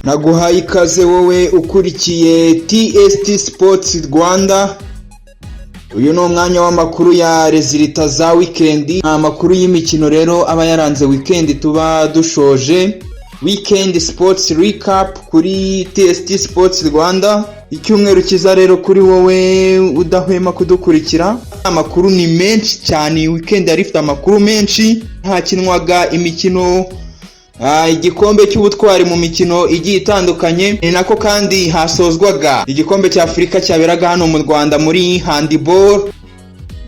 Naguhaye ikaze wowe ukurikiye TST Sports Rwanda. Uyu ni umwanya w'amakuru ya résultats za weekend, amakuru y'imikino rero aba yaranze weekend tuba dushoje. Weekend Sports Recap kuri TST Sports Rwanda. Icyumweru cyiza rero kuri wowe udahwema kudukurikira. Amakuru ni menshi cyane, iyi weekend yari ifite amakuru menshi. Hakinwaga imikino, igikombe cy'ubutwari mu mikino igiye itandukanye. Ni nako kandi hasozwaga igikombe cya Afurika cyaberaga hano mu Rwanda muri handball.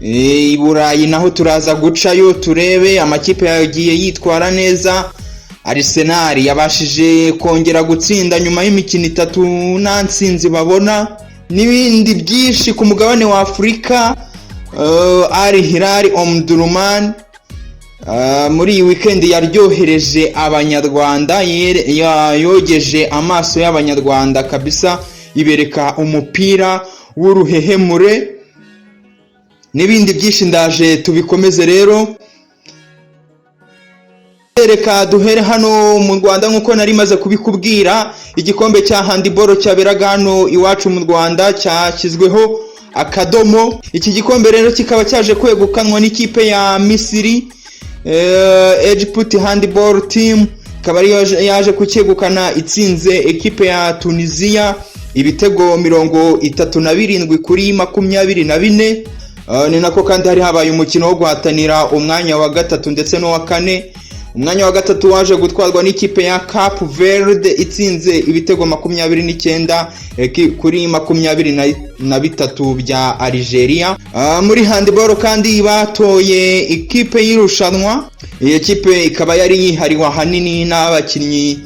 I Burayi naho turaza gucayo turebe amakipe yagiye yitwara neza. Arsenal yabashije kongera gutsinda nyuma y'imikino 3 nta ntsinzi babona, n'ibindi byinshi ku mugabane wa Afurika. Al Hilal Omdurman muri iyi weekend yaryohereje Abanyarwanda, yogeje amaso y'Abanyarwanda kabisa, ibereka umupira w'uruhehemure n'ibindi byinshi. Ndaje tubikomeze rero. Reka duhere hano mu Rwanda nk'uko nari maze kubikubwira. Igikombe cya handball cyaberaga hano iwacu mu Rwanda cyashyizweho akadomo. Iki gikombe rero kikaba cyaje kwegukanwa n'ikipe ya Misiri, Egypt Handball Team, ikaba ariyo yaje kucyegukana itsinze ekipe ya Tunisia ibitego 37 kuri 24. Ni nako kandi hari habaye umukino wo guhatanira umwanya wa gatatu ndetse n'uwa kane. Umwanya wa gatatu waje gutwarwa n'ikipe ya Cape Verde itsinze ibitego 29 kuri 23 bya Algeria. Muri handball kandi batoye ikipe y'irushanwa. Iyi kipe ikaba yari yihariwe ahanini n'abakinnyi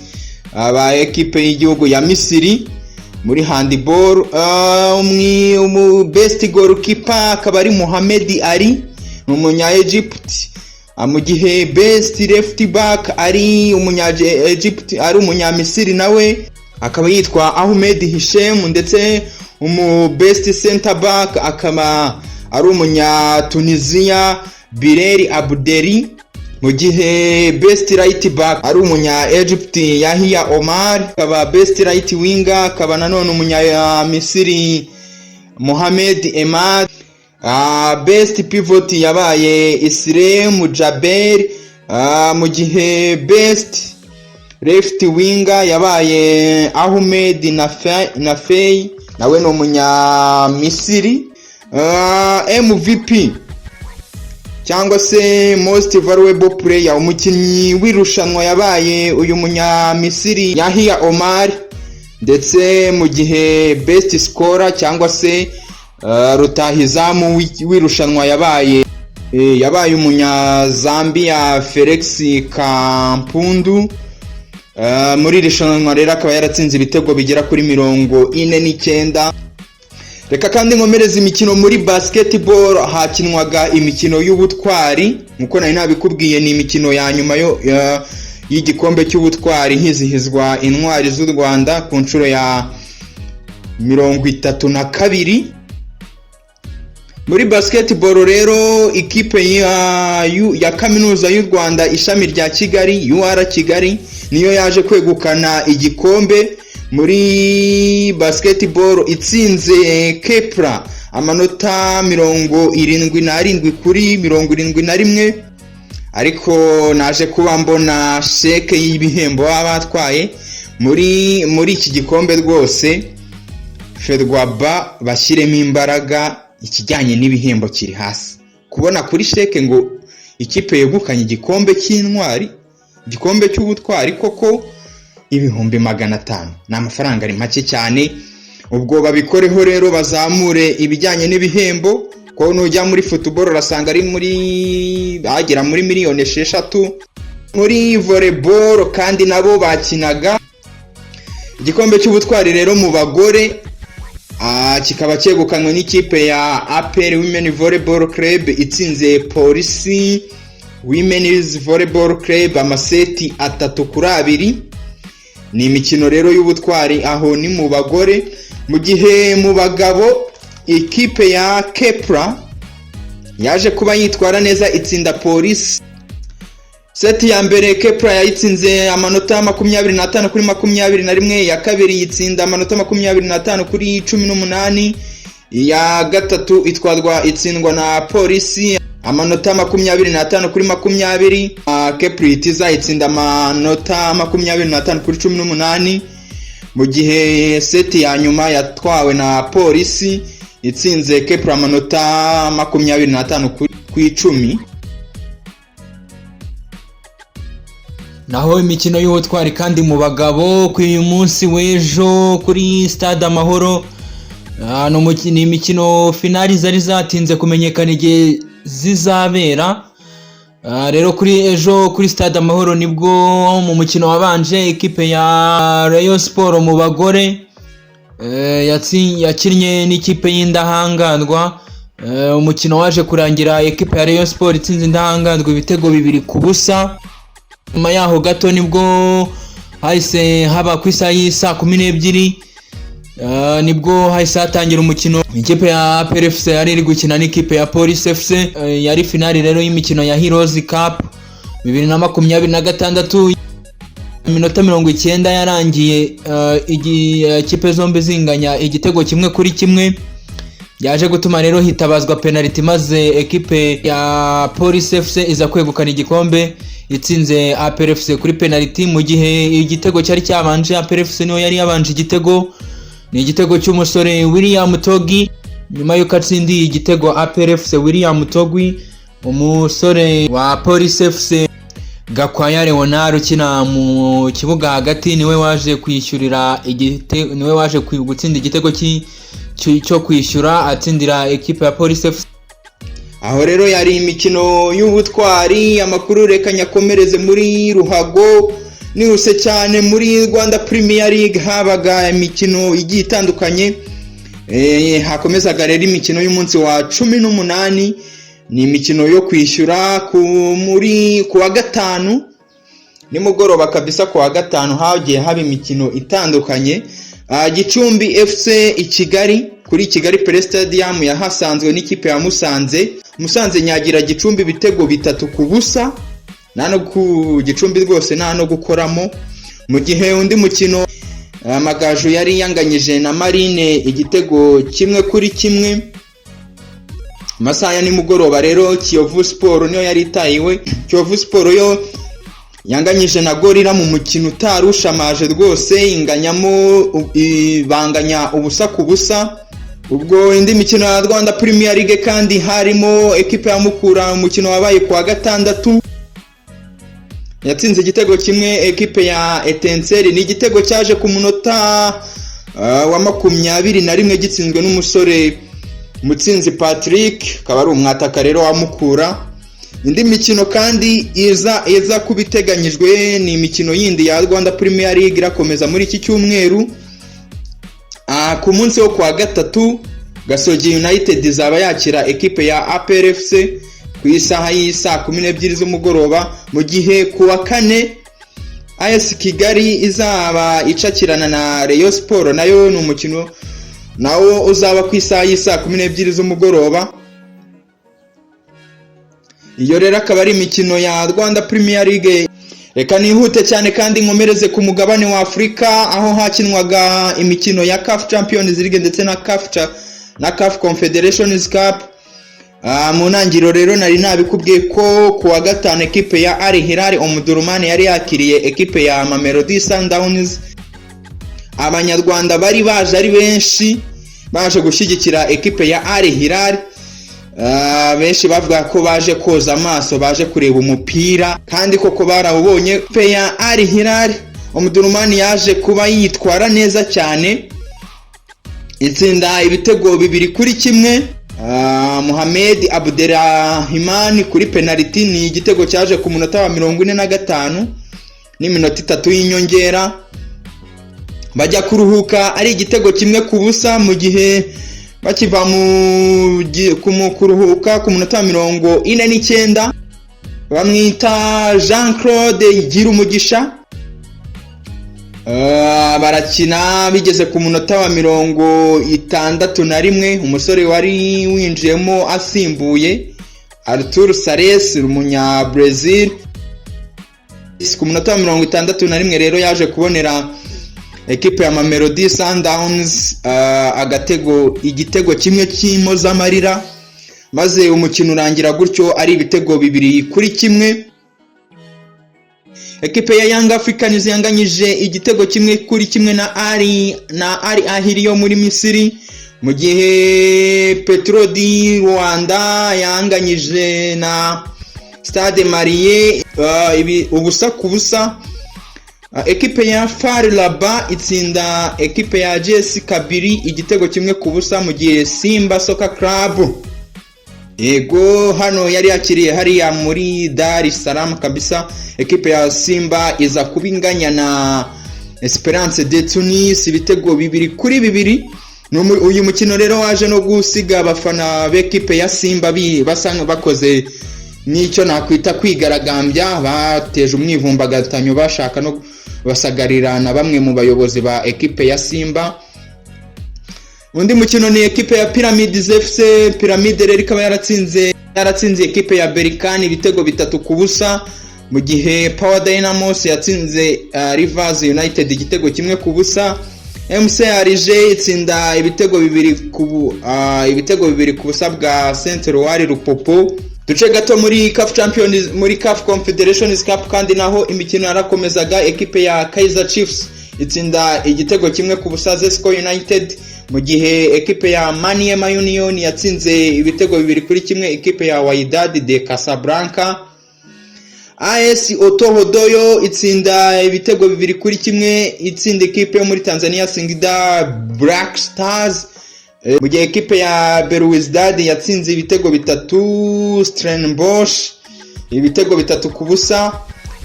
ba ekipe y'igihugu ya Misiri muri handball. Umu best goalkeeper akaba ari Mohamed Ali, ni umunya Egypt, mu gihe best left back ari umunya Egypt, ari umunyamisiri nawe akaba yitwa Ahmed Hichem, ndetse umu best center back akaba ari umunya Tunisia Bilal Abdeli, mu gihe best right back ari umunya Egypt Yahya Omar, akaba best right winger akaba nanone umunya Misiri Mohamed Emad. Best pivot yabaye Islem Jaber, mu gihe best left winger yabaye Ahmed Nafei, nawe ni umunya Misiri. MVP cyangwa se most valuable player, umukinnyi w'irushanwa, yabaye uyu munyamisiri Yahya Omar, ndetse mu gihe best scorer cyangwa se rutahizamu w'irushanwa yabaye umunyazambiya Felix Kampundu. Muri iri rushanwa rero akaba yaratsinze ibitego bigera kuri 49. Reka kandi nkomereza imikino muri basketball. Hakinwaga imikino y'ubutwari nkuko nari nabikubwiye, ni imikino ya nyuma yo y'igikombe cy'ubutwari hizihizwa intwari z'u Rwanda ku nshuro ya 32. Muri basketball rero, ikipe ya Kaminuza y'u Rwanda ishami rya Kigali, UR Kigali, niyo yaje kwegukana igikombe muri basketball itsinze Kepler amanota 77 kuri 71. Ariko naje kuba mbona chèque y'ibihembo baba batwaye muri iki gikombe. Rwose Ferwaba bashyiremo imbaraga, ikijyanye n'ibihembo kiri hasi. Kubona kuri chèque ngo ikipe yegukanye igikombe cy'intwari, igikombe cy'ubutwari, koko 500,000 ni amafaranga ari make cyane. Ubwo babikoreho rero, bazamure ibijyanye n'ibihembo, ko nujya muri football urasanga ari muri bagera muri miliyoni 6. Muri volleyball kandi nabo bakinaga igikombe cy'ubutwari rero mu bagore, kikaba cyegukanywe n'ikipe ya APR Women Volleyball Club itsinze Polisi Women's Volleyball Club amaseti 3-2. Ni imikino rero y'ubutwari, aho ni mu bagore. Mu gihe mu bagabo ikipe ya Kepler yaje kuba yitwara neza itsinda Polisi seti 3-2. Seti ya mbere Kepler yayitsinze amanota 25-21, iya kabiri yitsinda amanota 25-18, iya gatatu itwarwa itsindwa na Polisi amanota 25-20. Kepler itiza itsinda amanota 25-18, mu gihe seti ya nyuma yatwawe na Polisi itsinze Kepler amanota 25-10. Naho imikino y'ubutwari kandi mu bagabo ku uyu munsi w'ejo kuri Stade Amahoro, ni imikino finali zari zatinze kumenyekana igihe zizabera. Rero kuri ejo kuri Stade Amahoro nibwo mu mukino wabanje ekipe ya Rayon Sport mu bagore yakinnye n'ikipe y'Indahangarwa. Umukino waje kurangira ekipe ya Rayon Sport itsinze Indahangarwa ibitego 2-0. Nyuma yaho gato nibwo hahise haba ku isaha y'isaa 12, nibwo hahise hatangira umukino ikipe ya APR FC yari iri gukina n'ikipe ya Police FC. Yari finali rero y'imikino ya Heroes Cup 2026. Iminota 90 yarangiye ikipe zombi zinganya igitego 1-1. Yaje gutuma rero hitabazwa penalty, maze ekipe ya Police FC iza kwegukana igikombe itsinze APR FC kuri penalty, mu gihe igitego cyari cyabanje APR FC niyo yari yabanje igitego, ni igitego cy'umusore William Togi. Nyuma y'uko atsindiye igitego APR FC William Togi, umusore wa Police FC Gakwaya Leonard ukina mu kibuga hagati niwe waje kwishyurira igite niwe waje gutsinda igitego cyo kwishyura atsindira ekipe ya Police FC. Aho rero yari imikino y'ubutwari. Amakuru reka nyakomereze muri ruhago nihuse cyane. Muri Rwanda Premier League habaga imikino igiye itandukanye. Hakomezaga rero imikino y'umunsi wa 18, ni imikino yo kwishyura ku wa gatanu nimugoroba kabisa. Ku wa gatanu hagiye haba imikino itandukanye. Gicumbi FC i Kigali kuri Kigali Pele Stadium yahasanzwe n'ikipe ya Musanze. Musanze nyagira Gicumbi ibitego 3-0, nta no ku Gicumbi rwose nta no gukoramo. Mu gihe undi mukino Amagaju yari yanganyije na Marine igitego 1-1. Amasaha ya nimugoroba rero Kiyovu Sport niyo yari itahiwe. Kiyovu Sport yo yanganyije na Gorilla mu mukino utarushamaje rwose, inganyamo banganya 0-0. Ubwo indi mikino ya Rwanda Premier League kandi harimo ekipe ya Mukura, umukino wabaye kuwa gatandatu yatsinze igitego kimwe ekipe ya Etincelle, ni igitego cyaje ku munota wa 21 gitsinzwe n'umusore Mutsinzi Patrick, akaba ari umwataka rero wa Mukura. Indi mikino kandi iza kuba iteganyijwe ni imikino yindi ya Rwanda Premier League irakomeza muri iki cyumweru. Ku munsi wo kuwa gatatu Gasogi United izaba yakira ekipe ya APR FC ku isaha y'isaa 12 z'umugoroba, mu gihe ku wa kane AS Kigali izaba icakirana na Rayon Sport, nayo ni umukino nawo uzaba ku isaha y'isaa 12 z'umugoroba. Iyo rero akaba ari imikino ya Rwanda Premier League. Reka nihute cyane kandi nkomereze ku mugabane wa Afurika, aho hakinwaga imikino ya CAF Champions League ndetse na CAF Confederations Cup. Mu ntangiriro rero nari nabikubwiye ko ku wa gatanu ekipe ya Al Hilal Omdurman yari yakiriye ekipe ya Mamelodi Sundowns. Abanyarwanda bari baje ari benshi baje gushyigikira ekipe ya Al Hilal. Benshi bavuga ko baje koza amaso, baje kureba umupira, kandi koko barawubonye. Ekipe ya Al Hilal Omdurman yaje kuba yitwara neza cyane, itsinda ibitego 2-1. Mohamed Abderrahman kuri penalty, ni igitego cyaje ku munota wa 45 n'iminota 3 y'inyongera. Bajya kuruhuka ari igitego 1-0, mu gihe bakiva mu kuruhuka ku munota wa 49 bamwita Jean Claude Girumugisha. Barakina bigeze ku munota wa 61, umusore wari winjiyemo asimbuye Arthur Sales, umunya Brazil. Ku munota wa 61 rero yaje kubonera ekipe ya Mamelodi Sundowns agatego, igitego kimwe cy'impozamarira, maze umukino urangira gutyo ari ibitego 2-1. Ekipe ya Young Africans yanganyije igitego 1-1 na Al Ahly yo muri Misiri, mu gihe Petro di Rwanda yanganyije na Stade Malien 0-0. Ekipe ya FAR Rabat itsinda ekipe ya JS Kabylie igitego 1-0, mu gihe Simba Soccer Club, yego, hano yari yakiriye hariya muri Dar es Salaam kabisa, ekipe ya Simba iza kuba inganya na Esperance de Tunis ibitego 2-2. Uyu mukino rero waje no gusiga abafana b'ekipe ya Simba basa bakoze n'icyo nakwita kwigaragambya, bateje umwivumbagatanyo, bashaka no basagarira na bamwe mu bayobozi ba ekipe ya Simba. Undi mukino ni ekipe ya Pyramids FC. Pyramide rero ikaba yaratsinze ekipe ya Berkane ibitego 3-0, mu gihe Power Dynamos yatsinze Rivers United igitego 1-0. MC Alger itsinda ibitego 2-0 bwa Saint Eloi Lupopo. Duce gato muri CAF Champions, muri CAF Confederations Cup kandi naho imikino yarakomezaga. Ekipe ya Kaizer Chiefs itsinda igitego 1-0 Zesco United, mu gihe ekipe ya Maniema Union yatsinze ibitego 2-1 ekipe ya Wydad de Casablanca. AS Otoho itsinda ibitego 2-1, itsinda ekipe yo muri Tanzania, Singida Black Stars, mu gihe ekipe ya Belouizdad yatsinze ibitego 3 Stellenbosch, ibitego 3-0.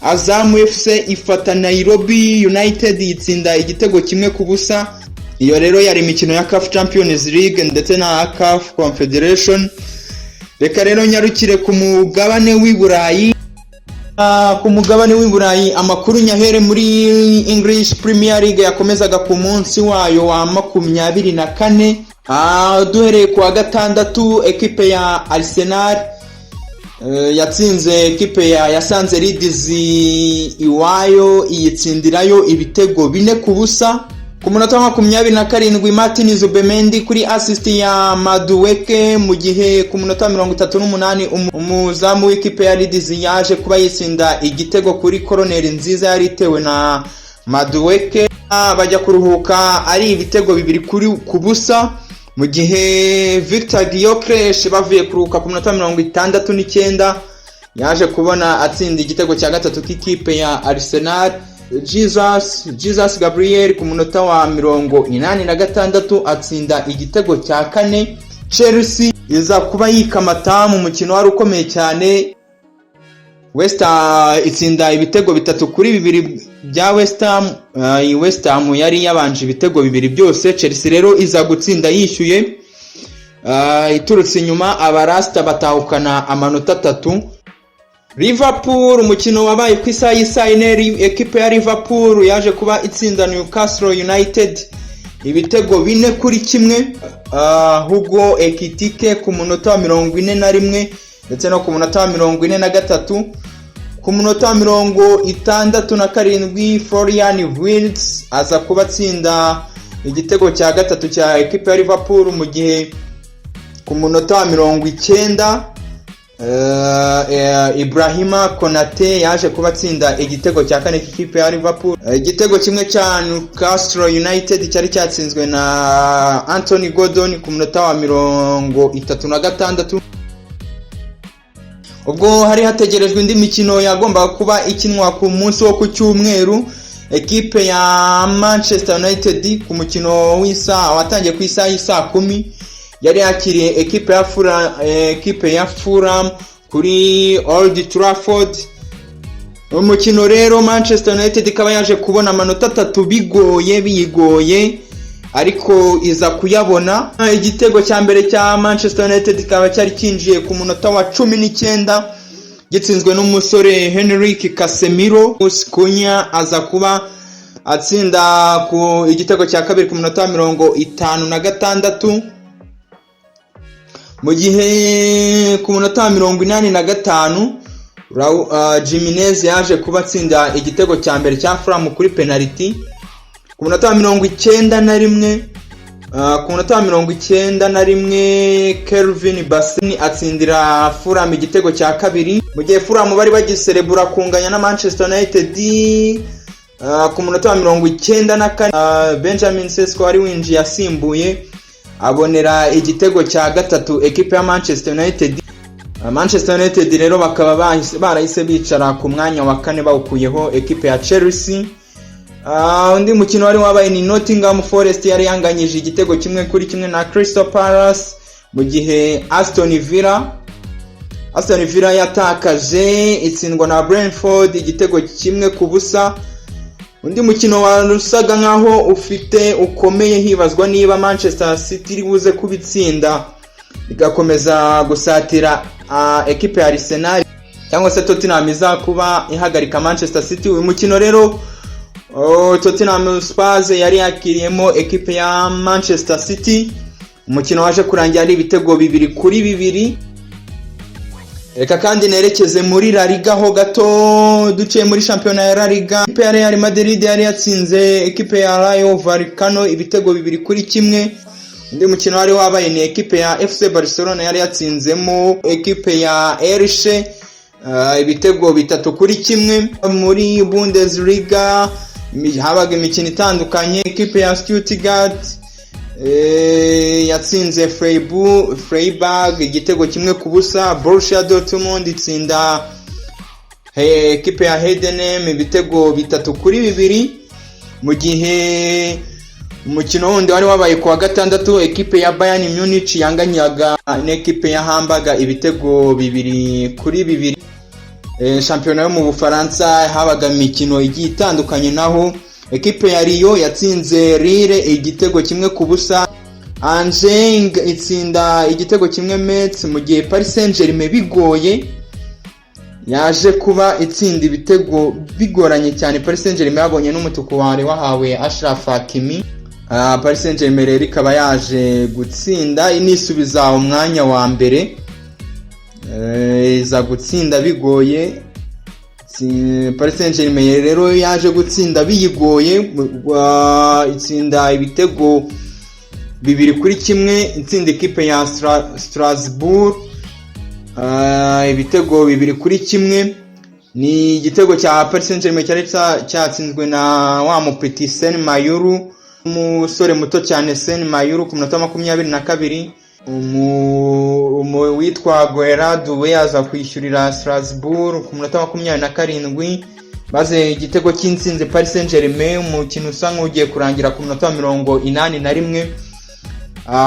Azam FC ifata Nairobi United, itsinda igitego 1-0. Iyo rero yari imikino ya CAF Champions League ndetse na CAF Confederation. Reka rero nyarukire ku mugabane w'i Burayi. Ku mugabane w'i Burayi, amakuru nyahere muri English Premier League yakomezaga ku munsi wayo wa 24. Duhereye ku wa gatandatu, ekipe ya Arsenal yatsinze ekipe ya yasanze Leeds iwayo, iyitsindirayo ibitego 4-0. Ku munota wa 27, Martin Zubimendi kuri assist ya Madueke, mu gihe ku munota wa 38 umuzamu w'ikipe ya Leeds yaje kuba yitsinda igitego kuri koroneri nziza yari itewe na Madueke. Bajya kuruhuka ari ibitego 2-0, mu gihe Victor Gyökeres bavuye kuruhuka ku munota 69 yaje kubona atsinda igitego cya gatatu k'ikipe ya Arsenal. Jesus Gabriel ku munota wa 86 atsinda igitego cya kane. Chelsea iza kuba yikamata mu mukino wari ukomeye cyane. West Ham itsinda ibitego 3-2 bya West Ham. Iyi West Ham yari yabanje ibitego bibiri byose. Chelsea rero iza gutsinda yishyuye, iturutse inyuma, abarasta batahukana amanota 3. Liverpool, umukino wabaye ku isaha y'isaa yine, ekipe ya Liverpool yaje kuba itsinda Newcastle United ibitego 4-1. Hugo Ekitike ku munota wa 41 ndetse no ku munota wa 43. Ku munota wa 67, Florian Wirtz aza kuba atsinda igitego cya gatatu cya ekipe ya Liverpool, mu gihe ku munota wa 90 Ibrahima Konate yaje kuba atsinda igitego cya kane cy'ikipe ya Liverpool. Igitego kimwe cya Newcastle United cyari cyatsinzwe na Anthony Gordon ku munota wa 36. Ubwo hari hategerejwe indi mikino yagombaga kuba ikinwa ku munsi wo ku cyumweru. Ekipe ya Manchester United ku mukino w'isaha watangiye ku isaha y'isaa 10 yari yakiriye ekipe ya Fulham kuri Old Trafford. Umukino rero Manchester United ikaba yaje kubona amanota 3 bigoye, biyigoye, ariko iza kuyabona. Igitego cya mbere cya Manchester United kikaba cyari cyinjiye ku munota wa 19, gitsinzwe n'umusore Henrik Casemiro. Cunha aza kuba atsinda ku igitego cya kabiri ku munota wa 56, mu gihe ku munota wa 85 Jimenez yaje kuba atsinda igitego cya mbere cya Fulham kuri penalty ku munota wa 91. Ku munota wa 91 Calvin Bassey atsindira Fulham igitego cya kabiri, mu gihe Fulham bari bagiserebura kunganya na Manchester United. Ku munota wa 94 Benjamin Sesko wari winjiye asimbuye abonera igitego cya gatatu ekipe ya Manchester United. Manchester United rero bakaba barahise bicara ku mwanya wa kane, bawukuyeho ekipe ya Chelsea. Undi mukino wari wabaye ni Nottingham Forest yari yanganyije igitego 1-1 na Crystal Palace, mu gihe Aston Villa yatakaje itsindwa na Brentford igitego 1-0. Undi mukino warusaga nkaho ufite ukomeye, hibazwa niba Manchester City iri buze kubitsinda igakomeza gusatira ekipe ya Arsenal, cyangwa se Tottenham iza kuba ihagarika Manchester City. Uyu mukino rero, Tottenham Spurs yari yakiriyemo ekipe ya Manchester City. Umukino waje kurangira ari ibitego 2-2. Reka kandi nerekeze muri La Liga ho gato. Duciye muri shampiyona ya La Liga, ekipe ya Real Madrid yari yatsinze ekipe ya Rayo Vallecano ibitego 2-1. Undi mukino wari wabaye ni ekipe ya FC Barcelona yari yatsinzemo ekipe ya Elche ibitego 3-1. Muri Bundesliga habaga imikino itandukanye. Ekipe ya Stuttgart yatsinze Freiburg igitego 1-0. Borussia Dortmund itsinda ekipe ya Heidenheim ibitego 3-2, mu gihe umukino wundi wari wabaye ku wa gatandatu, ekipe ya Bayern Munich yanganyaga n'ekipe ya Hamburg ibitego 2-2. Shampiyona yo mu Bufaransa habaga imikino igiye itandukanye, naho ekipe ya Lyon yatsinze Lille igitego 1-0. Angers itsinda igitego 1 Metz, mu gihe Paris Saint-Germain bigoye yaje kuba itsinda ibitego bigoranye cyane. Paris Saint-Germain yabonye n'umutuku wari wahawe Achraf Hakimi. Paris Saint-Germain rero ikaba yaje gutsinda inisubiza umwanya wa mbere. Iza gutsinda bigoye. Paris Saint-Germain rero yaje gutsinda biyigoye, itsinda ibitego 2-1, itsinda ikipe ya Strasbourg ibitego 2-1. Ni igitego cya Paris Saint-Germain cyari cyatsinzwe na wa mupeti Sen Mayulu, umusore muto cyane Sen Mayulu, ku munota 22. Witwa Guerrero we aza kwishyurira Strasbourg ku munota 27, maze igitego cy'intsinzi Paris Saint-Germain, umukino usa nk'ugiye kurangira ku munota wa 81,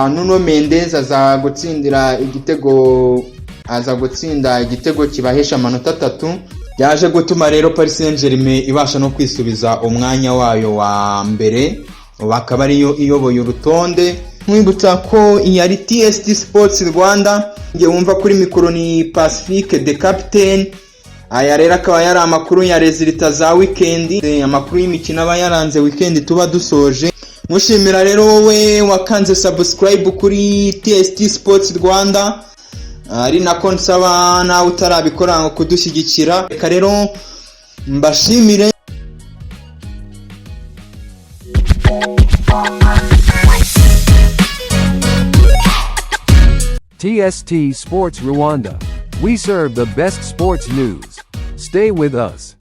Nuno Mendes aza gutsindira igitego, aza gutsinda igitego kibahesha amanota atatu. Byaje gutuma rero Paris Saint-Germain ibasha no kwisubiza umwanya wayo wa mbere, bakaba ariyo iyoboye urutonde. Nkwibutsa ko iyi ari TST Sports Rwanda, nge wumva kuri mikoro ni Pacifique the Captain. Aya rero akaba yari amakuru ya résultats za weekend, amakuru y'imikino aba yaranze weekend tuba dusoje. Mushimira rero wowe wakanze subscribe kuri TST Sports Rwanda, ari nako nsaba nawe utarabikora ngo kudushyigikira. Reka rero mbashimire. TST Sports Rwanda. We serve the best sports news. Stay with us.